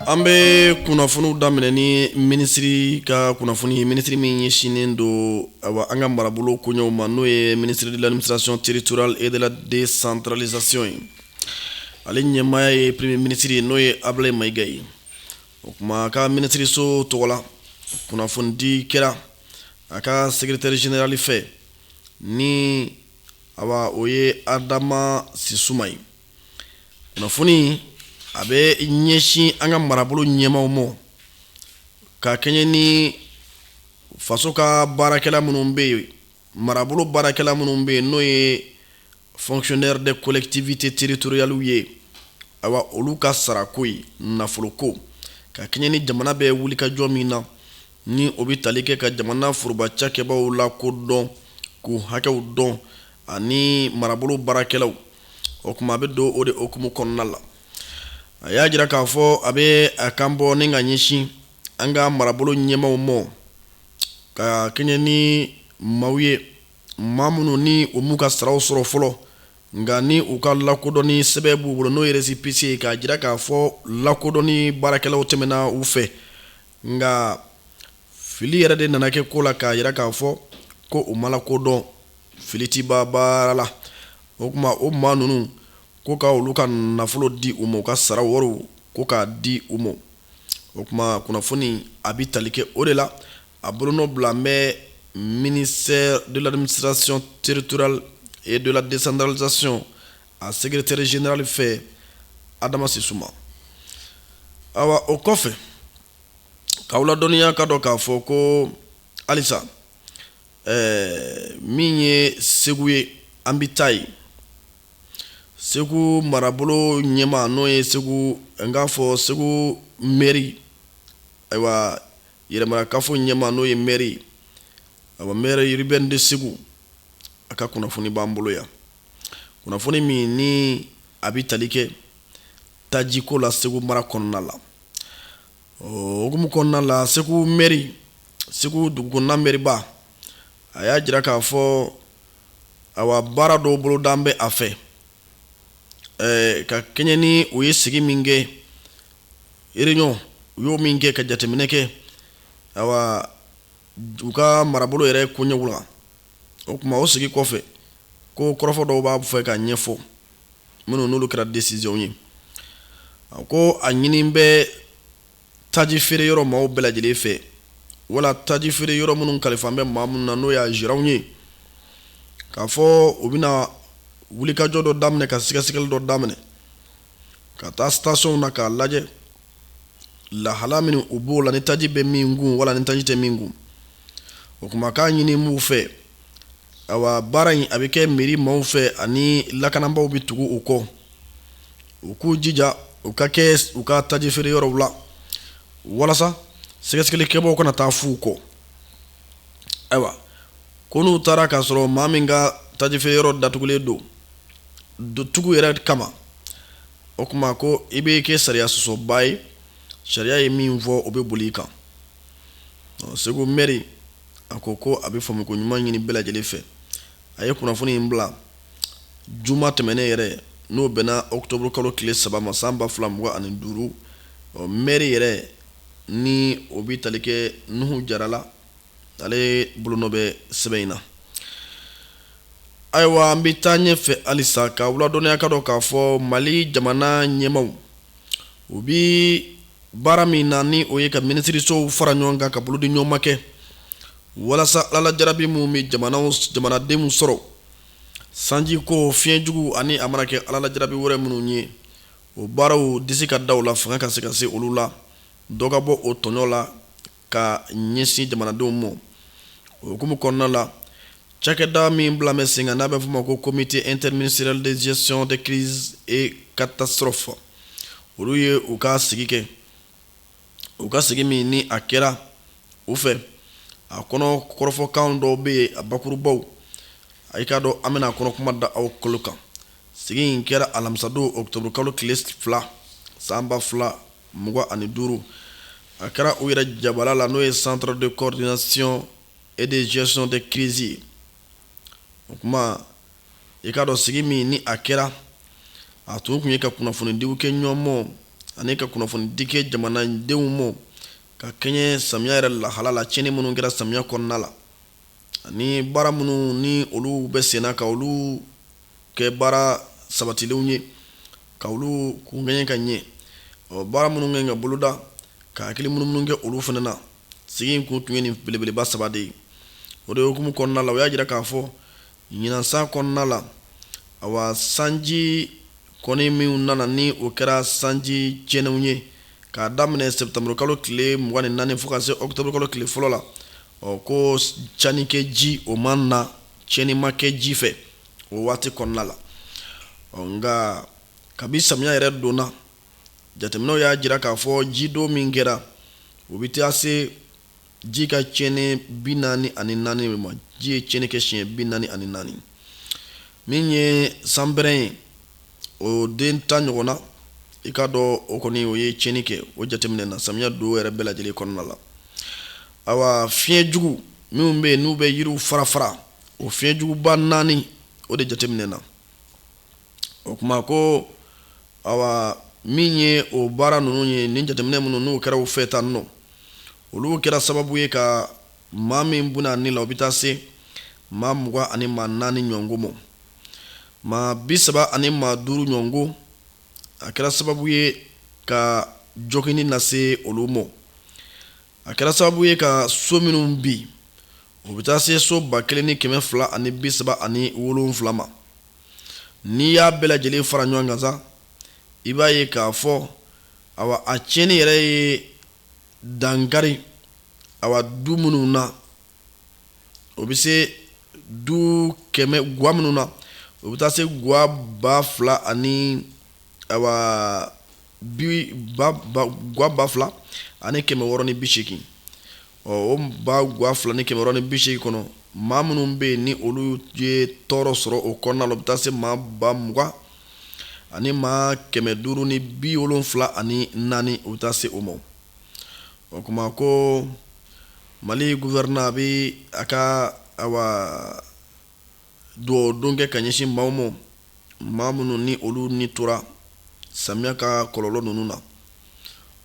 An bɛ kunnafoniw daminɛ ni minisiri ka kunnafoni, minisiri min ɲɛsinnen don awa an ka marabolo koɲɛw ma, n'o ye ministre de l'administration territoriale et de la décentralisation ye. Ale ɲɛmaaya ye premier ministre ye, n'o ye Ablaye Mayiga ye. O tuma a ka minisiriso tɔgɔ la, kunnafonidi kɛra a ka secrétaire général fɛ, ni awa o ye Adama Sisuma ye. Kunnafoni a bɛ ɲɛsin an ka marabolo ɲɛmaaw ma ka kɛɲɛ ni faso ka baarakɛla minnu bɛ yen, marabolo baarakɛla minnu bɛ yen, n'o ye fonctionnaire des collectivités territoriales ye, awa olu ka sarako ye, nafoloko, ka kɛɲɛ ni jamana bɛ wulikajɔ min na, ni o bɛ tali kɛ ka jamana foroba cakɛbaw lakodɔn, k'u hakɛw dɔn, ani marabolo baarakɛlaw. O tuma a bɛ don o de hukumu kɔnɔna la. A y'a jira k'a fɔ a bɛ a kan bɔ ni ka ɲɛsin an ka marabolo ɲɛmaaw ma, ka kɛɲɛ ni maaw ye, maa minnu ni u m'u ka saraw sɔrɔ fɔlɔ, nka ni u ka lakodɔnni sɛbɛn b'u bolo, n'o ye récépissé ye, k'a jira k'a fɔ lakodɔnni baarakɛlaw tɛmɛna u fɛ, nka fili yɛrɛ de nana kɛ ko la, k'a jira k'a fɔ ko u ma lakodɔn. Fili ti ban baara la. O tuma o maa ninnu ko ka olu ka nafolo di u ma, u ka sara wariw ko k'a di u ma. O tuma kunnafoni a bɛ tali kɛ o de la. A bolonɔ bila bɛ ministère de l'administration territoriale et de la décentralisation, a secrétaire général fɛ, Adama Sisuma. Awa, o kɔfɛ, k'aw ladɔnniya ka dɔn k'a fɔ ko halisa min ye Segu ye, an bɛ taa yen. Segu marabolo ɲɛmaa, n'o ye Segu, n k'a fɔ Segu mairie, ayiwa yɛrɛmarakafo ɲɛmaa, n'o ye maire, ayiwa maire urbaine de Segu, a ka kunnafoni b'an bolo yan, kunnafoni min ni a bɛ tali kɛ tajiko la Segu mara kɔnɔna la. O hukumu kɔnɔna la, Segu mairie, Segu dugukɔnɔna maireba, a y'a jira k'a fɔ awa baara dɔw bolodan bɛ a fɛ ka kɛɲɛ ni u ye sigi min kɛ, réunion u y'o min kɛ ka jateminɛ kɛ awa u ka marabolo yɛrɛ koɲɛw la. O tuma o sigi kɔfɛ, ko kɔrɔfɔ dɔw b'a fɛ ka ɲɛfɔ, minnu n'olu kɛra décision ye. A ko a ɲini bɛ taji feere yɔrɔ maaw bɛɛ lajɛlen fɛ, wala taji feere yɔrɔ minnu kalifa bɛ maa minnu na, n'o y'a gérantw ye, k'a fɔ u bɛna wulikajɔ dɔ daminɛ, ka sɛgɛsɛgɛli dɔ daminɛ, ka taa stationw na k'a lajɛ lahala min u b'o la, ni taji bɛ min kun wala ni taji tɛ min kun. O tuma k'a ɲini m'u fɛ, awa baara in a bɛ kɛ mairie maaw fɛ ani lakanabaaw bɛ tugu u kɔ, u k'u jija u ka kɛ u ka taji feere yɔrɔw la, walasa sɛgɛsɛgɛlikɛbaw kana taa fu kɔ. Ayiwa, ko n'u taara k'a sɔrɔ maa min ka taji feere yɔrɔ datugulen don tugu yɛrɛ kama, o tuma ko i bɛ kɛ sariya sɔsɔba ye, sariya ye min fɔ o bɛ boli i kan. Segu mairie a ko ko a bɛ faamuko ɲuman ɲini bɛɛ lajɛlen fɛ. A ye kunnafoni in bila juma tɛmɛnen yɛrɛ, n'o bɛnna octobre kalo tile 3 ma, san 2025. Maire yɛrɛ, ni o bɛ tali kɛ Nuhu Jara la, ale bolonɔ bɛ sɛbɛn in na. Ayiwa, an bɛ taa ɲɛfɛ halisa ka ladɔnniya ka dɔn k'a fɔ Mali jamana ɲɛmaaw, u bɛ baara min na, ni o ye ka minisirisow fara ɲɔgɔn kan ka bolodi ɲɔgɔnma kɛ walasa ala lajarabi minnu bɛ jamanadenw sɔrɔ, sanji ko, fiɲɛjugu, ani a mana kɛ ala lajarabi wɛrɛ minnu ye, o baaraw disi ka da u la, fanga ka se ka se olu la, dɔ ka bɔ o tɔɲɔ la ka ɲɛsin jamanadenw ma. O hukumu kɔnɔna la, cakɛda min bila bɛ sen kan, n'a bɛ f'o ma ko comité interministériel de gestion des crises et catastrophes, olu ye u ka sigi kɛ. U ka sigi min ni a kɛra u fɛ, a kɔnɔ kɔrɔfɔkan dɔw bɛ yen, a bakurubaw, a k'a dɔn an bɛna a kɔnɔ kuma da aw tulo kan. Sigi in kɛra alamisadon, octobre kalo tile 2, san 2025. A kɛra u yɛrɛ jabala la, n'o ye centre de coordination et de gestion des crises ye. O kuma, i k'a dɔn sigi min ni a kɛra, a tun ye ka kunnafonidiw kɛ ɲɔgɔn ma. ani ka kunnafonidi kɛ jamanadenw ma ka kɛɲɛ samiya yɛrɛ lahala la, tiɲɛni minnu kɛra samiya kɔnɔna la ani baara minnu ni olu bɛ senna, ka olu kɛ baara sabatilenw ye, ka olu kunkɛɲɛ ka ɲɛ. Ɔ, baara minnu kɛ ka boloda, ka hakili munumunu kɛ olu fana na. Sigi in kun tun ye nin belebeleba saba de ye. O de hukumu kɔnɔna la, o y'a jira k'a fɔ ɲinan san kɔnɔna la, awa, sanji kɔni minnu nana ni o kɛra sanji tiɲɛnenw ye k'a daminɛ sɛtanburu kalo tile 24 fo ka se ɔkutɔburu kalo tile 1 la, ɔ, ko tiɲɛni kɛ ji o ma na, tiɲɛni ma kɛ ji fɛ o waati kɔnɔna la. Ɔ, nka kabi samiya yɛrɛ donna, jateminɛw y'a jira k'a fɔ jidon min kɛra, o bɛ taa se ji ka tiɲɛni 44 ma. Ji ye tiɲɛni kɛ siɲɛ 44. Min ye sanpɛrɛn ye, o den 10 ɲɔgɔn na, i k'a dɔn o kɔni o ye tiɲɛni kɛ, o jateminɛ na samiya don yɛrɛ bɛɛ lajɛlen kɔnɔna la. Awa, fiɲɛ jugu minnu bɛ yen n'u bɛ yiriw fara fara, o fiɲɛ juguba naani, o de jateminɛ na. O tuma ko, awa, min ye o baara ninnu ye, nin jateminɛ minnu n'u kɛra u fɛ tan nɔ, olu kɛra sababu ye ka maa min bɔnɛ a ni la, o bɛ taa se maa 24 ɲɔgɔnko ma, maa 35 ɲɔgɔnko. A kɛra sababu ye ka jogini lase olu ma. A kɛra sababu ye ka so minnu bin, o bɛ taa se so 1237 ma. N'i y'a bɛɛ lajɛlen fara ɲɔgɔn kan sa, i b'a ye k'a fɔ, awa, a tiɲɛni yɛrɛ ye dankari, awa, du minnu na, o bɛ se du kɛmɛ gwa minnu na, o bɛ taa se gwa 2000 ani, awa, bi ba gwa 2680. Ɔ, o ba gwa fila ni kɛmɛ wɔɔrɔ ni bi seegin kɔnɔ, maa minnu bɛ yen ni olu ye tɔɔrɔ sɔrɔ o kɔnɔna la, o bɛ taa se maa 20 ani maa 574, o bɛ taa se o ma. O tuma ko Mali gouvernement a bɛ a ka, awa, dugawu don kɛ ka ɲɛsin maaw ma, maa minnu ni olu ni tora samiya ka kɔlɔlɔ ninnu na.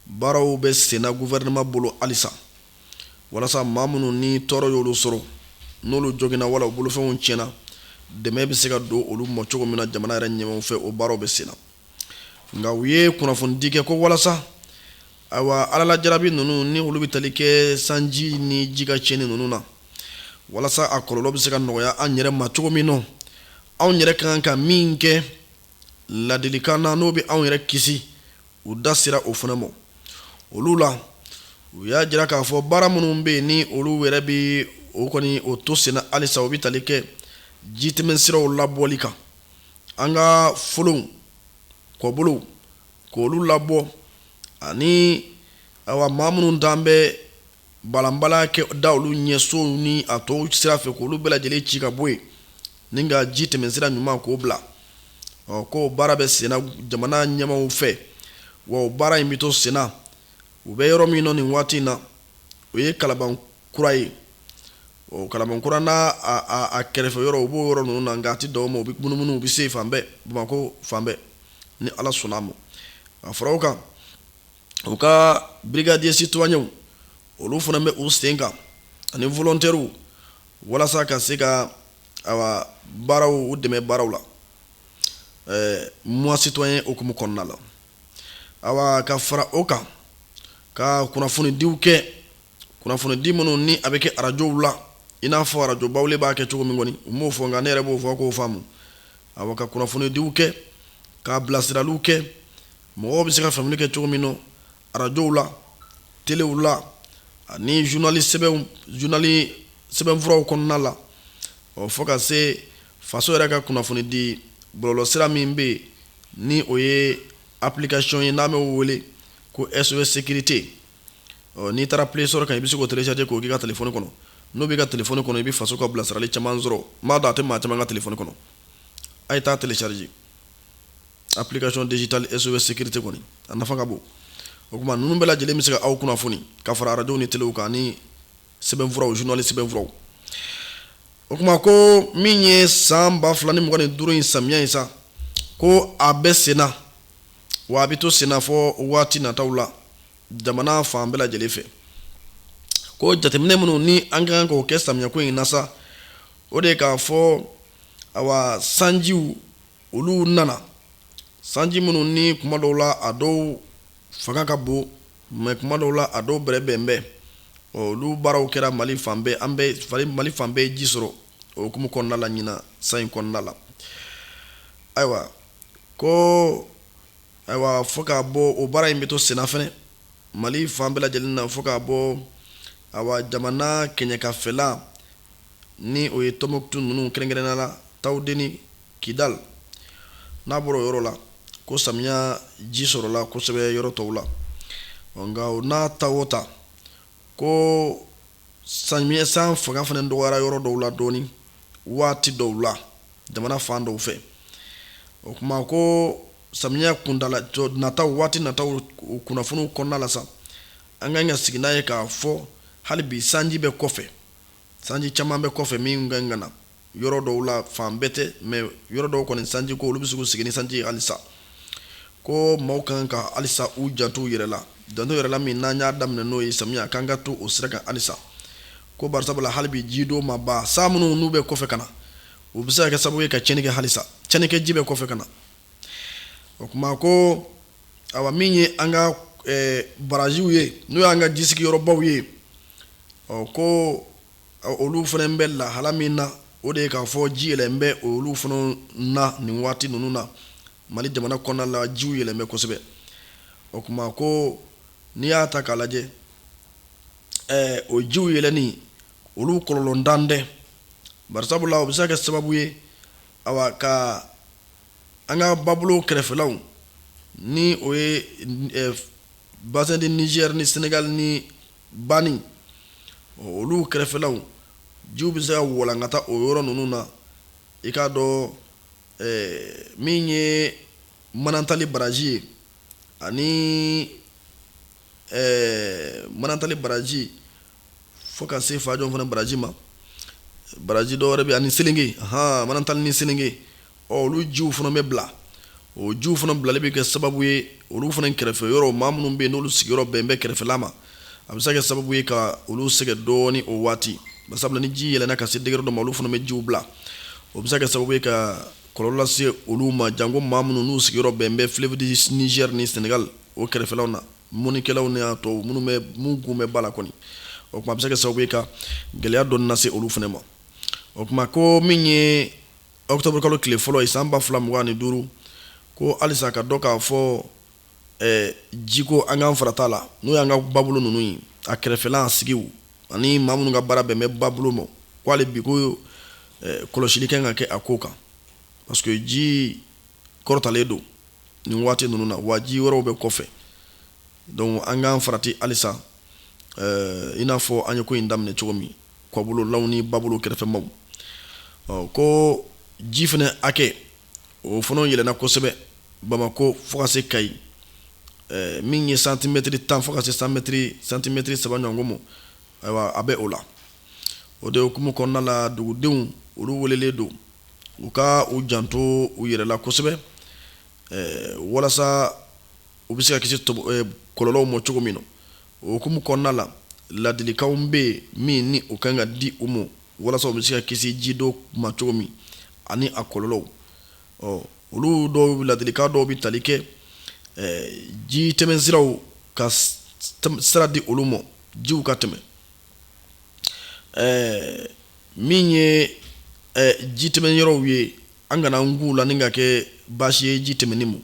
Baaraw bɛ senna gouvernement bolo halisa walasa maa minnu ni tɔɔrɔ y'olu sɔrɔ, n'olu joginna wala u bolofɛnw tiɲɛna, dɛmɛ bɛ se ka don olu ma cogo min na jamana yɛrɛ ɲɛmaaw fɛ. O baaraw bɛ senna. Nka u ye kunnafonidi kɛ ko walasa, ayiwa, alalajarabi ninnu ni olu bɛ tali kɛ sanji ni ji ka tiɲɛni ninnu na, walasa a kɔlɔlɔ bɛ se ka nɔgɔya an yɛrɛ ma cogo min nɔ, anw yɛrɛ ka kan ka min kɛ ladilikan na n'o bɛ anw yɛrɛ kisi, u da sera o fana ma. Olu la, u y'a jira k'a fɔ baara minnu bɛ yen ni olu yɛrɛ bɛ o kɔni o to senna halisa, o bɛ tali kɛ jitɛmɛsiraw labɔli kan, an ka folonw, kɔbolow, k'olu labɔ, ani, ayiwa, maa minnu t'an bɛ balanbala kɛ da olu ɲɛ sow ni a tɔw sira fɛ, k'olu bɛɛ lajɛlen ci ka bɔ yen ni ka ji tɛmɛsira ɲuman k'o bila. Ɔ, k'o baara bɛ senna jamana ɲɛmaaw fɛ, wa o baara in bɛ to senna. U bɛ yɔrɔ min nɔ nin waati in na, o ye Kalaban Kura ye. O Kalaban Kura n'a a kɛrɛfɛ yɔrɔ, u b'o yɔrɔ ninnu na. Nka a tɛ dan o ma, u bɛ munumunu, u bɛ se fan bɛɛ, Bamakɔ fan bɛɛ, ni Ala sɔnna a ma. A fara o kan, u ka brigadier citoyenw, olu fana bɛ u sen kan, ani volontaires, walasa ka se ka, awa, baaraw u dɛmɛ baaraw la mois citoyen hukumu kɔnɔna la. Awa, ka fara o kan, ka kunnafonidiw kɛ, kunnafonidi minnu ni a bɛ kɛ arajow la, i n'a fɔ arajo Bawule b'a kɛ cogo min kɔni, u m'o fɔ, nka ne yɛrɛ b'o fɔ k'o faamu. Awa, ka kunnafonidiw kɛ, ka bilasiraliw kɛ, mɔgɔw bɛ se ka faamuli kɛ cogo min nɔ arajow la, telew la, ani journal sɛbɛnw, journal sɛbɛnfuraw kɔnɔna la. Ɔ, fo ka se faso yɛrɛ ka kunnafoni di bɔlɔlɔsira min bɛ yen ni o ye application ye n'an b'o wele ko SOS sécurité. Ɔ, n'i taara Play Store kan, i bɛ se k'o télécharger k'o k'i ka téléphone kɔnɔ. N'o b'i ka téléphone kɔnɔ, i bɛ faso ka bilasirali caman sɔrɔ. N b'a dɔn a tɛ maa caman ka téléphone kɔnɔ. A ye taa télécharger application digitale SOS sécurité kɔni, a nafa ka bon. O tuma ninnu bɛɛ lajɛlen bɛ se ka aw kunnafoni ka fara arajow ni telew kan ani sɛbɛnfuraw, journal sɛbɛnfuraw. O tuma ko min ye san 2025 in samiya ye sa, ko a bɛ senna. Wa a bɛ to senna fɔ waati nataw la jamana fan bɛɛ lajɛlen fɛ. Ko jateminɛ minnu ni an ka kan k'o kɛ samiyɛko in na sa, o de ye k'a fɔ awa sanjiw olu nana, sanji minnu ni kuma dɔw la a dɔw fanga ka bon, mais kuma dɔw la a dɔw bɛrɛ bɛn bɛɛ. Olu baaraw kɛra Mali fan bɛɛ, an bɛɛ Mali fan bɛɛ ye ji sɔrɔ o hukumu kɔnɔna la ɲinan san in kɔnɔna la. Ayiwa, ko ayiwa fo k'a bɔ o baara in bɛ to senna fɛnɛ Mali fan bɛɛ lajɛlen na, fo k'a bɔ awa jamana kɛɲɛkafɛla ni o ye Tɔnbɔkutu ninnu, kɛrɛnkɛrɛnnenya la Tawudeni, Kidal. N'a bɔra o yɔrɔ la, ko samiya ji sɔrɔla kosɛbɛ yɔrɔ tɔw la. Nka o n'a ta o ta, ko samiya san fanga fana dɔgɔyara yɔrɔ dɔw la dɔɔni waati dɔw la jamana fan dɔw fɛ. O tuma ko samiya kuntala nataw, waati nataw kunnafoniw kɔnɔna la sa, an ka kan ka sigi n'a ye k'a fɔ hali bi sanji bɛ kɔfɛ, sanji caman bɛ kɔfɛ min ka kan ka na yɔrɔ dɔw la. Fan bɛɛ tɛ, mais yɔrɔ dɔw kɔni sanji ko olu bɛ se k'u sigi ni sanji ye halisa. Ko maaw kan ka halisa u janto u yɛrɛ la, janto yɛrɛ la min n'an y'a daminɛ n'o ye samiya, k'an ka to o sira kan halisa. Ko barisabula hali bi jidon ma ban, san minnu n'u bɛ kɔfɛ ka na, u bɛ se ka kɛ sababu ye ka tiɲɛni kɛ halisa, tiɲɛni kɛ ji bɛ kɔfɛ ka na. O tuma ko awa min ye an ka baraziw ye, n'o y'an ka jisigiyɔrɔbaw ye, ɔ ko olu fana bɛ lahala min na, o de ye k'a fɔ ji yɛlɛn bɛ olu fana na nin waati ninnu na Mali jamana kɔnɔna la, jiw yɛlɛn bɛ kosɛbɛ. O tuma ko n'i y'a ta k'a lajɛ, o jiw yɛlɛnni olu kɔlɔlɔntan tɛ, barisabula o bɛ se ka kɛ sababu ye awa ka an ka babolo kɛrɛfɛlaw, ni o ye bassin du Niger ni Sénégal ni bani, olu kɛrɛfɛlaw jiw bɛ se ka walankata o yɔrɔ ninnu na. I k'a dɔn min ye Manantali baraji ye ani Manantali baraji fo ka se Fajɔn fana baraji ma, baraji dɔw wɛrɛ bɛ ani Selenge, hɔn, Manantali ni Selenge, ɔ olu jiw fana bɛ bila. O jiw fana bilali bɛ kɛ sababu ye olu fana kɛrɛfɛ yɔrɔ, maa minnu bɛ yen n'olu sigiyɔrɔ bɛn bɛ kɛrɛfɛla ma, a bɛ se ka kɛ sababu ye ka olu sɛgɛn dɔɔni o waati, sabula ni ji yɛlɛnna ka se degré dɔ ma, olu fana bɛ jiw bila. O bɛ se ka kɛ sababu ye ka kɔlɔlɔ lase olu ma, janko maa minnu n'u sigiyɔrɔ bɛn bɛ fleuve du Niger ni Sénégal o kɛrɛfɛlaw na, mɔnnikɛlaw ni a tɔw minnu bɛ mun kun bɛ ba la kɔni. O tuma a bɛ se ka kɛ sababu ye ka gɛlɛya dɔɔni lase olu fana ma. O tuma ko min ye octobre kalo tile fɔlɔ ye san 2025, ko halisa ka dɔn k'a fɔ jiko an k'an farata la, n'o y'an ka babolo ninnu ye, a kɛrɛfɛla sigiw ani maa minnu ka baara bɛn bɛ babolo ma, ko hali bi ko kɔlɔsili kan ka kɛ a ko kan, parce que ji kɔrɔtalen don nin waati ninnu na, wa ji wɛrɛw bɛ kɔfɛ. Donc an k'an farati halisa, i n'a fɔ an ye ko in daminɛ cogo min, kɔbololaw ni babolo kɛrɛfɛmaw. Ɔ ko ji fana hakɛ o fana yɛlɛnna kosɛbɛ Bamakɔ fo ka se Kayi, min ye santimɛtiri 10 fo ka se santimɛtiri 3 ɲɔgɔn ma. Ayiwa, a bɛ o la. O de hukumu kɔnɔna la, dugudenw olu welelen don u ka u janto u yɛrɛ la kosɛbɛ, walasa u bɛ se ka kisi kɔlɔlɔw ma cogo min na. O hukumu kɔnɔna la, ladilikanw bɛ yen min ni o kan ka di u ma walasa u bɛ se ka kisi jidon ma cogo min ani a kɔlɔlɔw. Ɔ olu dɔw ladilikan dɔw bɛ tali kɛ ji tɛmɛsiraw ka sira di olu ma jiw ka tɛmɛ. Min ye ji tɛmɛ yɔrɔw ye, an kana an k'u la ni ka kɛ baasi ye ji tɛmɛni ma,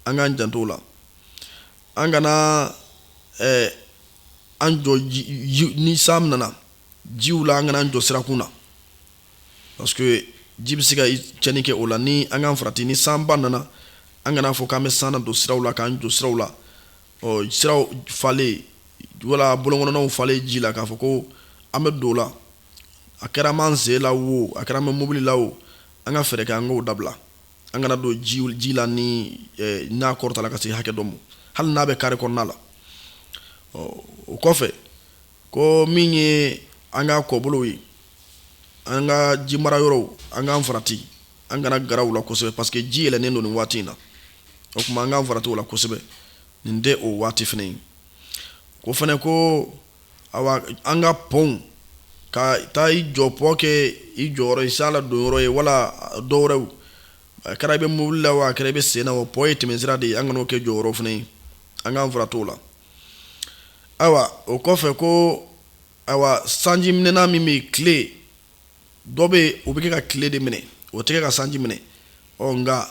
an k'an janto o la. An kana an jɔ ni san nana jiw la, an kana an jɔ sirakun na, parce que ji bɛ se ka tiɲɛni kɛ o la. Ni an k'an farati, ni sanba nana, an kana fɔ k'an bɛ san na don siraw la, k'an jɔ siraw la, ɔ siraw falen wala bɔlɔnkɔnɔnaw falen ji la, k'a fɔ ko an bɛ don o la. A kɛra an b'an sen la wo, a kɛra an bɛ mobili la wo, an ka fɛɛrɛ kɛ an k'o dabila. An kana don ji la ni n'a kɔrɔtala ka se hakɛ dɔ ma, hali n'a bɛ kare kɔnɔna la. O kɔfɛ, ko min ye an ka kɔbolow ye, an ka ji mara yɔrɔw, an k'an farati, an kana gara u la kosɛbɛ, parce que ji yɛlɛnnen don nin waati in na. O tuma an k'an farati o la kosɛbɛ, nin tɛ o waati fana ye. Ko fana ko awa an ka pɔnw ka taa i jɔ pɔn kɛ i jɔyɔrɔ ye, san la donyɔrɔ ye, wala dɔwɛrɛw, a kɛra i bɛ mobili la wa, a kɛra i bɛ sen na wa, pɔn ye tɛmɛsira de ye, an kan'o kɛ jɔyɔrɔ fana ye, an k'an farati o la. Ayiwa, o kɔfɛ ko ayiwa sanji minɛna min bɛ tile dɔ bɛ yen, o bɛ kɛ ka tile de minɛ, o tɛ kɛ ka sanji minɛ. Ɔ nka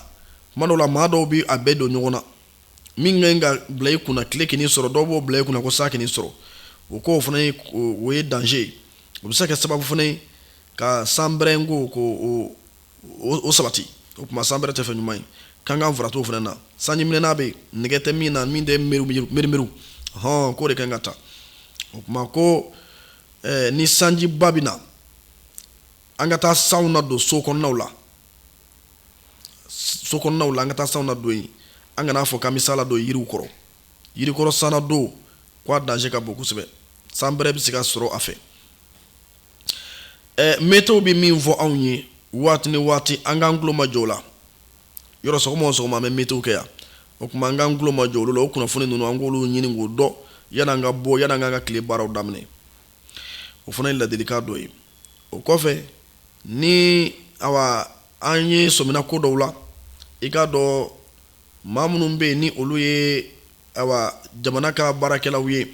tuma dɔw la maa dɔw bɛ a bɛɛ don ɲɔgɔn na, min ka ɲi ka bila i kunna tile k'i sɔrɔ, dɔw b'o bila i kunna ko san k'i sɔrɔ. O ko fana ye, o ye danger ye, o bɛ se ka kɛ sababu fana ye ka sanbɛrɛ ko ko o sabati. O tuma sanbɛrɛ tɛ fɛn ɲuman ye, k'an k'an farati o fana na. Sanji minɛna bɛ yen, nɛgɛ tɛ min na, min tɛ mirimiriw hɔn, k'o de ka ɲi ka ta. O tuma ko ni sanjiba bɛ na, an ka taa sanw na don so kɔnɔnaw la, so kɔnɔnaw la an ka taa sanw na don yen, an kana fɔ k'an bɛ san ladon yiriw kɔrɔ. Yirikɔrɔ san ladon ko a danger ka bon kosɛbɛ, sanbɛrɛ bɛ se ka sɔrɔ a fɛ. Météo bɛ min fɔ anw ye waati ni waati, an k'an tulo majɔ o la. Yɔrɔ sɔgɔma o sɔgɔma an bɛ météo kɛ yan, o tuma an k'an tulo majɔ olu la. O kunnafoni ninnu, an k'olu ɲini k'o dɔn yan'an ka bɔ, yan'an k'an ka tile baaraw daminɛ. O fana ye ladilikan dɔ ye. O kɔfɛ, ni awa an ye sɔmina ko dɔw la, i k'a dɔn maa minnu bɛ yen ni olu ye awa jamana ka baarakɛlaw ye,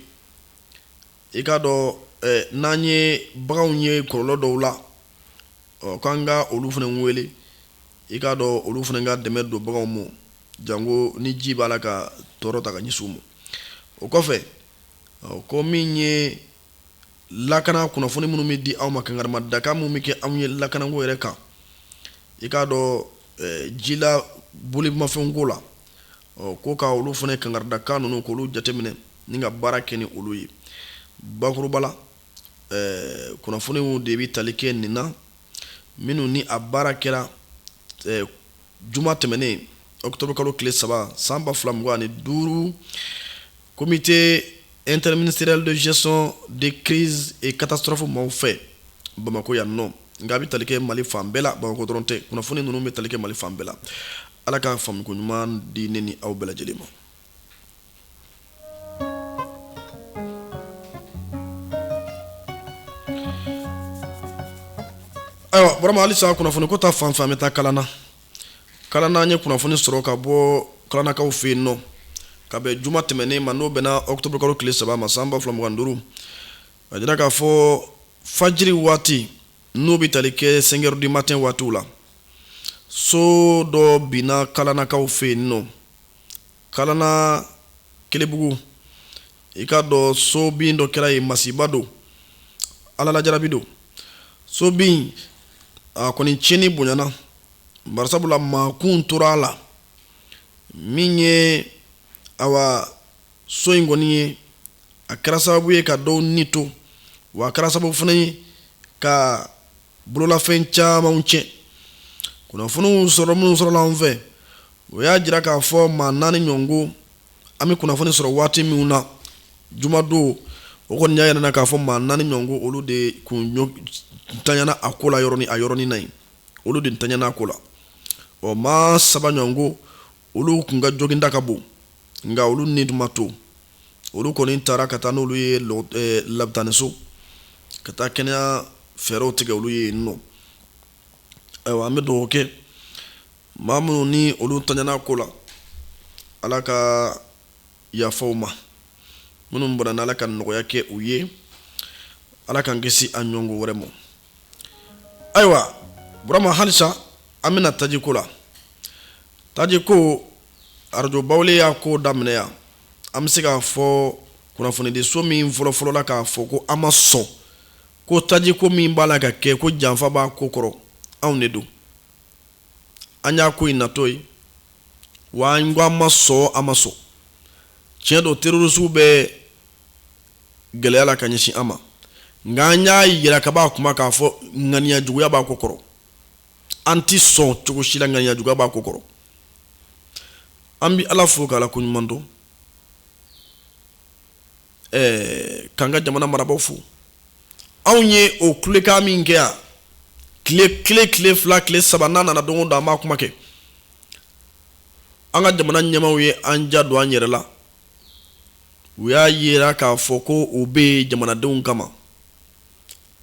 i k'a dɔn n'an ye baganw ye kɔlɔlɔ dɔw la, ɔ k'an ka olu fana wele, i k'a dɔn olu fana ka dɛmɛ don baganw ma, janko ni ji b'a la ka tɔɔrɔ ta ka ɲɛsin u ma. O kɔfɛ, ko min ye lakana kunnafoni minnu bɛ di aw ma, kankarimadakan minnu bɛ kɛ anw ye lakanako yɛrɛ kan, i k'a dɔn jila bolimafɛnw ko la, ɔ ko ka olu fana kankaridakan ninnu k'olu jateminɛ ni ka baara kɛ ni olu ye. Bakuruba la, kunnafoniw de bɛ tali kɛ nin na, minnu ni a baara kɛra juma tɛmɛnen, octobre kalo tile 3 san 2025, comité interministériel de gestion de crise et catastrophe maaw fɛ Bamakɔ yan nɔ. Nka a bɛ tali kɛ Mali fan bɛɛ la, Bamakɔ dɔrɔn tɛ, kunnafoni ninnu bɛ tali kɛ Mali fan bɛɛ la. Ala ka faamuko ɲuman di ne ni aw bɛɛ lajɛlen ma. Ayiwa Burama, halisa kunnafoni ko ta fan fɛ, an bɛ taa Kalana. Kalana, an ye kunnafoni sɔrɔ ka bɔ Kalanakaw fɛ yen nɔ ka bɛn juma tɛmɛnen ma, n'o bɛnna octobre kalo tile 3 ma san 2025. A jira k'a fɔ fajiri waati, n'o bɛ tali kɛ 5 heures du matin waatiw la, so dɔ binna Kalanakaw fɛ yen nɔ, Kalana Kelebugu. I k'a dɔn so bin dɔ kɛra yen, masiba don, Ala lajarabi don. So bin a kɔni tiɲɛni bonyana, barisabula maa kun tora a la. Min ye awa so in kɔni ye, a kɛra sababu ye ka dɔw ni to, wa a kɛra sababu fana ye ka bololafɛn camanw tiɲɛ. Kunnafoniw sɔrɔ minnu sɔrɔla an fɛ, o y'a jira k'a fɔ maa 4 ɲɔgɔn. An bɛ kunnafoni sɔrɔ waati minnu na jumadon, o kɔni y'a yira k'a fɔ maa 4 ɲɔgɔn, olu de kun ntanyana a ko la yɔrɔnin a yɔrɔnin na yen, olu de ntanyana a ko la. Ɔ maa 3 ɲɔgɔn, olu kun ka joginda ka bon, nka olu ni tun ma to. Olu kɔni taara ka taa n'olu ye labitaniso ka taa kɛnɛya fɛɛrɛw tigɛ olu ye yen nɔ. Ayiwa, an bɛ dugawu kɛ maa minnu ni olu tanyana ko la, Ala ka yafa u ma, minnu bɔnɛna, Ala ka nɔgɔya kɛ u ye, Ala k'an kisi a ɲɔgɔn wɛrɛ ma. Ayiwa Burama, halisa an bɛna tajiko la. Tajiko, arajo Bawule y'a ko daminɛ yan. An bɛ se k'a fɔ kunnafonidiso min fɔlɔfɔlɔla k'a fɔ ko an ma sɔn ko tajiko min b'a la ka kɛ, ko janfa b'a ko kɔrɔ, anw de don. An y'a ko in natɔ ye wa, an ko an ma sɔn, an ma sɔn. Tiɲɛ don, terroristew bɛ gɛlɛya la ka ɲɛsin an ma, nka an y'a yira ka b'a kuma k'a fɔ ŋaniya juguya b'a ko kɔrɔ. An tɛ sɔn cogo si la, ŋaniya juguya b'a ko kɔrɔ. An bɛ Ala fo k'Ala ko ɲuman dɔn, k'an ka jamana marabaaw fo. Anw ye o kulekan min kɛ yan, tile kelen, tile 2, tile 3, n'a nana don o don, an b'a kuma kɛ. An ka jamana ɲɛmaaw ye an ja don an yɛrɛ la. U y'a yira k'a fɔ ko u bɛ yen jamanadenw kama.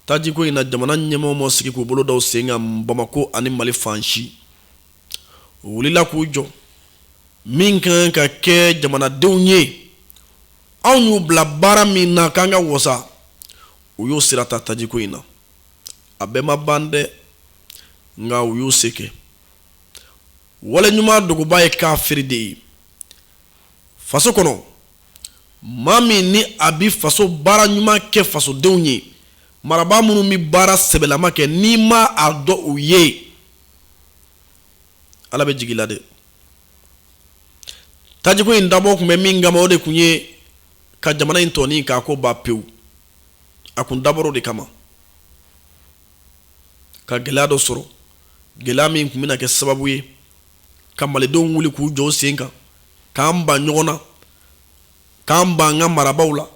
Tajiko in na, jamana ɲɛmaaw ma sigi k'u bolo da u sen kan Bamakɔ ani Mali fan si. U wulila k'u jɔ. Min ka kan ka kɛ jamanadenw ye, anw y'u bila baara min na k'an ka wasa, u y'o sira ta tajiko in na. A bɛɛ ma ban dɛ, nka u y'u se kɛ. Wale ɲuman dogoba ye kafiri de ye faso kɔnɔ. Maa min ni a bɛ faso baara ɲuman kɛ fasodenw ye, marabaa minnu bɛ baara sɛbɛlama kɛ, n'i ma a dɔn u ye, Ala bɛ jigin i la dɛ. Tajiko in dabɔ tun bɛ min kama, o de tun ye ka jamana in tɔni k'a ko ban pewu. A kun dabɔra o de kama, ka gɛlɛya dɔ sɔrɔ, gɛlɛya min tun bɛna kɛ sababu ye ka malidenw wuli k'u jɔ u sen kan, k'an ban ɲɔgɔn na, k'an ban an ka marabaaw la,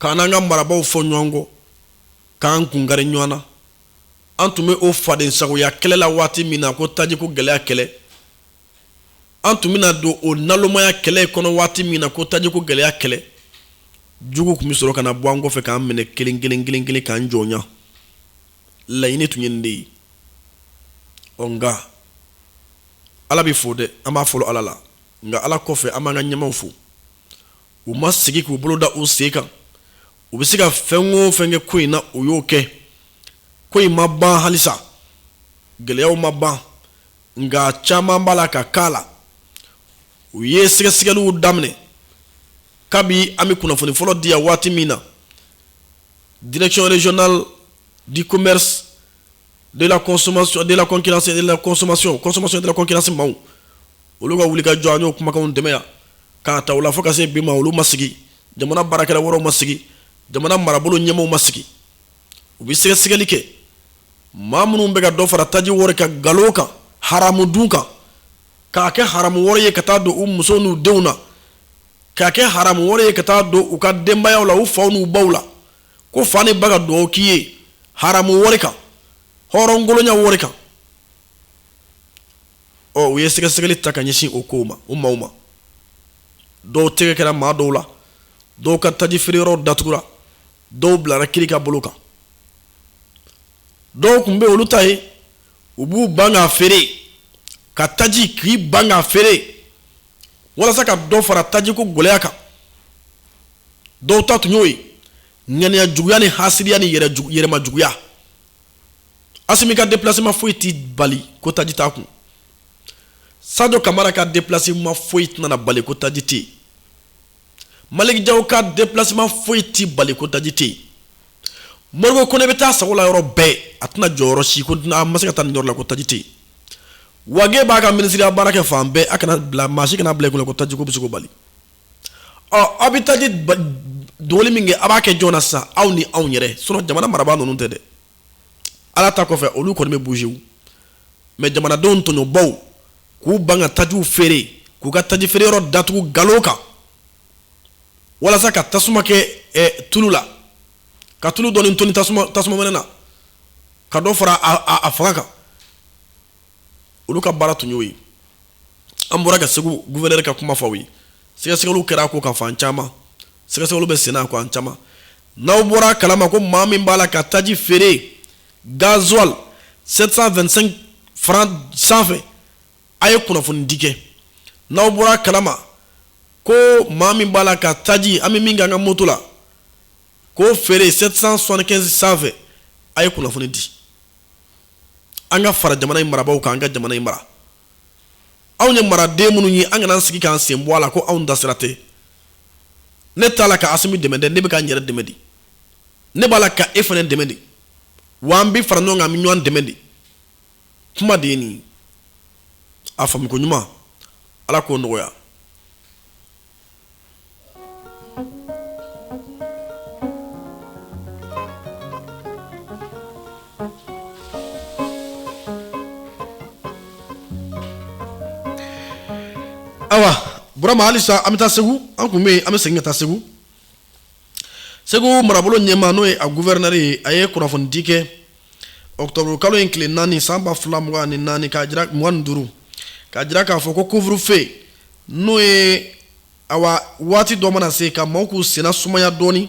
k'an n'an ka marabaaw fɔ ɲɔgɔn kɔ, k'an kunkari ɲɔgɔn na. An tun bɛ o fadensagoya kɛlɛ la waati min na ko tajiko gɛlɛya kɛlɛ, an tun bɛna don o nalomaya kɛlɛ kɔnɔ waati min na ko tajiko gɛlɛya kɛlɛ, jugu tun bɛ sɔrɔ ka na bɔ an kɔfɛ k'an minɛ kelen kelen kelen kelen k'an jɔnya. Laɲini tun ye nin de ye. Ɔ, nka Ala bɛ fo dɛ, an b'a fɔlɔ Ala la, nka Ala kɔfɛ an b'an ka ɲɛmaaw fo. U ma sigi k'u bolo da u sen kan. U bɛ se ka fɛn o fɛn kɛ ko in na, u y'o kɛ. Ko in ma ban halisa, gɛlɛyaw ma ban, nka caman b'a la ka k'a la. U ye sɛgɛsɛgɛliw daminɛ kabi an bɛ kunnafoni fɔlɔ di yan waati min na. Direction régionale du commerce, de la consommation, de la concurrence et de la consommation, consommation de la concurrence maaw, olu ka wuli ka jɔ, an y'o kumakanw dɛmɛ yan k'a ta o la fo ka se bi ma. Olu ma sigi, jamana baarakɛla wɛrɛw ma sigi, jamana marabolo ɲɛmaaw ma sigi. U bɛ sɛgɛsɛgɛli kɛ maa minnu bɛ ka dɔ fara taji wari kan nkalon kan, haramu dun kan, k'a kɛ haramu wari ye ka taa don u musow n'u denw na, k'a kɛ haramu wari ye ka taa don u ka denbayaw la, u faw n'u baw la, ko fa ni ba ka dugawu k'i ye haramu wari kan, hɔrɔnkolonya wari kan. Ɔ, u ye sɛgɛsɛgɛli ta ka ɲɛsin o kow ma, o maaw ma. Dɔw tɛgɛ kɛra maa dɔw la, dɔw ka taji feereyɔrɔw datugura, dɔw bilara kiri ka bolo kan. Dɔw tun bɛ olu ta ye, u b'u ban k'a feere, ka taji k'i ban k'a feere walasa ka dɔ fara tajiko gɛlɛya kan. Dɔw ta tun y'o ye, ŋaniya juguya ni hasidiya ni yɛrɛma juguya. Asimi ka déplacement foyi t'i bali ko taji t'a kun. Sadio Kamara ka déplacement foyi tɛna bali ko taji tɛ yen. Malick Diaw ka déplacement foyi t'i bali ko taji tɛ yen. Modibo Kone bɛ taa sago la yɔrɔ bɛɛ, a tɛna jɔ yɔrɔ si ko a ma se ka taa nin yɔrɔ la ko taji tɛ yen. Wage b'a ka minisiriya baara kɛ fan bɛɛ, a kana bila maa si kana bila i kunna ko tajiko bɛ se k'o bali. Ɔ, aw bɛ taji dogoli min kɛ, a b'a kɛ jɔn na sisan? Aw ni anw yɛrɛ. Sinon jamana marabaa ninnu tɛ dɛ. Ala ta kɔfɛ, olu kɔni bɛ bouger, mais jamanadenw tɔɲɔbaw k'u ban ka tajiw feere, k'u ka taji feere yɔrɔ datugu nkalon kan walasa ka tasuma kɛ tulu la, ka tulu dɔɔni toni tasuma na, ka dɔ fara a fanga kan, olu ka baara tun y'o ye. An bɔra ka Segu gouverneur ka kuma fɔ aw ye. Sɛgɛsɛgɛliw kɛra a ko kan fan caman, sɛgɛsɛgɛliw bɛ senna a ko an caman. N'aw bɔra a kalama ko maa min b'a la ka taji feere gasoil 725 francs sanfɛ, a ye kunnafoni di kɛ. N'aw bɔra a kalama ko maa min b'a la ka taji an bɛ min kɛ an ka moto la k'o feere 775 sanfɛ, a ye kunnafoni di. An ka fara jamana in marabaaw kan, an ka jamana in mara. Anw ye maraden minnu ye, an kana an sigi k'an sen bɔ a la ko anw dasira tɛ. Ne t'a la ka Asimi dɛmɛ dɛ, ne bɛ k'an yɛrɛ dɛmɛ de. Ne b'a la ka e fana dɛmɛ de. Wa an bɛ fara ɲɔgɔn kan, an bɛ ɲɔgɔn dɛmɛ de. Kuma de ye nin ye. A faamuko ɲuman, Ala k'o nɔgɔya. Awa Burama, halisa an bɛ taa Segu. An tun bɛ yen, an bɛ segin ka taa Segu. Segu marabolo ɲɛmaa, n'o ye a gouverneur ye, a ye kunnafonidi kɛ octobre kalo in tile 4 san 2024, k'a jira 25, k'a jira k'a fɔ ko couvre-feu N'o ye awa waati dɔ mana se ka maaw k'u senna sumaya dɔɔni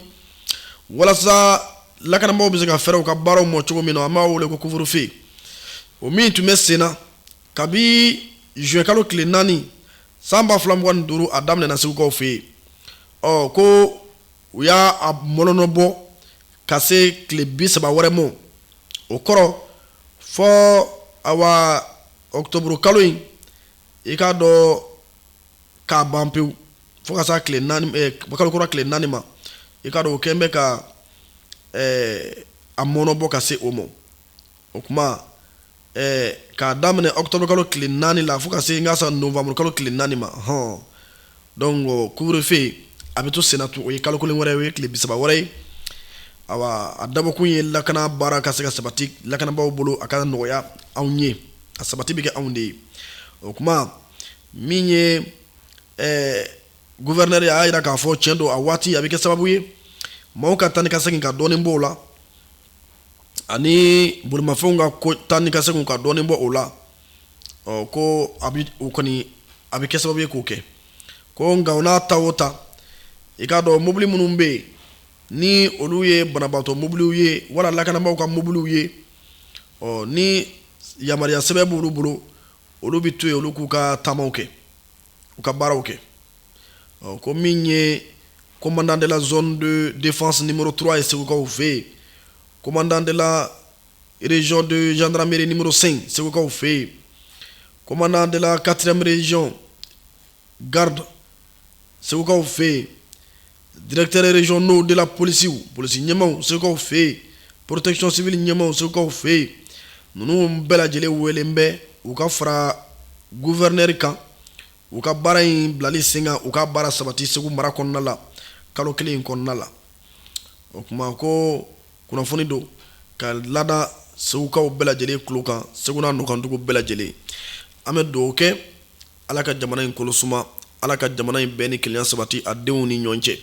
walasa lakanabaaw bɛ se ka fɛrɛ u ka baaraw ma cogo min na, an b'a wele ko couvre-feu. O min tun bɛ senna kabi juin kalo tile 4 san 2025, a daminɛna Segukaw fɛ yen. Ɔ ko u y'a mɔlɔnɔbɔ ka se tile 30 wɛrɛ ma. O kɔrɔ fɔ awa octobre kalo in, i k'a dɔn k'a ban pewu, fo ka se tile 4, kalo kura tile 4 ma. I k'a dɔn o kɛlen bɛ ka a mɔnɔbɔ ka se o ma. O tuma k'a daminɛ octobre kalo tile 4 la fo ka se n ka sa novembre kalo tile 4 ma hɔn. Donc couvre-feu a bɛ to senna tun. O ye kalo kelen wɛrɛ ye, o ye tile 30 wɛrɛ ye. Awa a dabɔkun ye lakana baara ka se ka sabati lakanabaaw bolo, a ka nɔgɔya anw ye, a sabati bɛ kɛ anw de ye. O tuma min ye gouverneur a y'a jira k'a fɔ tiɲɛ don, a waati a bɛ kɛ sababu ye maaw ka taa ni ka segin ka dɔɔnin bɔ o la, ani bolimafɛnw ka ko taa ni ka segin ka dɔɔnin bɔ o la. Ɔ ko a bɛ o kɔni a bɛ kɛ sababu ye k'o kɛ. Ko nka o n'a ta o ta, i k'a dɔn mobili minnu bɛ yen ni olu ye banabaatɔ mobiliw ye wala lakanabaaw ka mobiliw ye, ɔ ni yamaruya sɛbɛn b'olu bolo, olu bɛ to yen, olu k'u ka taamaw kɛ, u ka baaraw kɛ. Ɔ ko min ye commandant de la zone de défense numéro 3 ye Segukaw fɛ yen, commandant de la région de gendarmerie numéro 5 Segukaw fɛ yen, commandant de la 4e région garde Segukaw fɛ yen, directeur régionaux de la police, polisi ɲɛmaaw Segukaw fɛ yen, protection civile ɲɛmaaw Segukaw fɛ yen, ninnu bɛɛ lajɛlen welen bɛ u ka fara gouverneur kan, u ka baara in bilali sen kan, u ka baara sabati Segu mara kɔnɔna la kalo kelen in kɔnɔna la. O tuma ko kunnafoni don ka lada Segukaw bɛɛ lajɛlen tulo kan, Segu n'a nɔkandugu bɛɛ lajɛlen. An bɛ dugawu kɛ, Ala ka jamana in kolo suma, Ala ka jamana in bɛn ni kelenya sabati a denw ni ɲɔgɔn cɛ.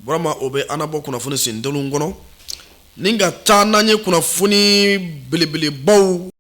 Burama, o bɛ an nabɔ kunnafoni sendenw kɔnɔ ni ka taa n'an ye kunnafoni belebelebaw.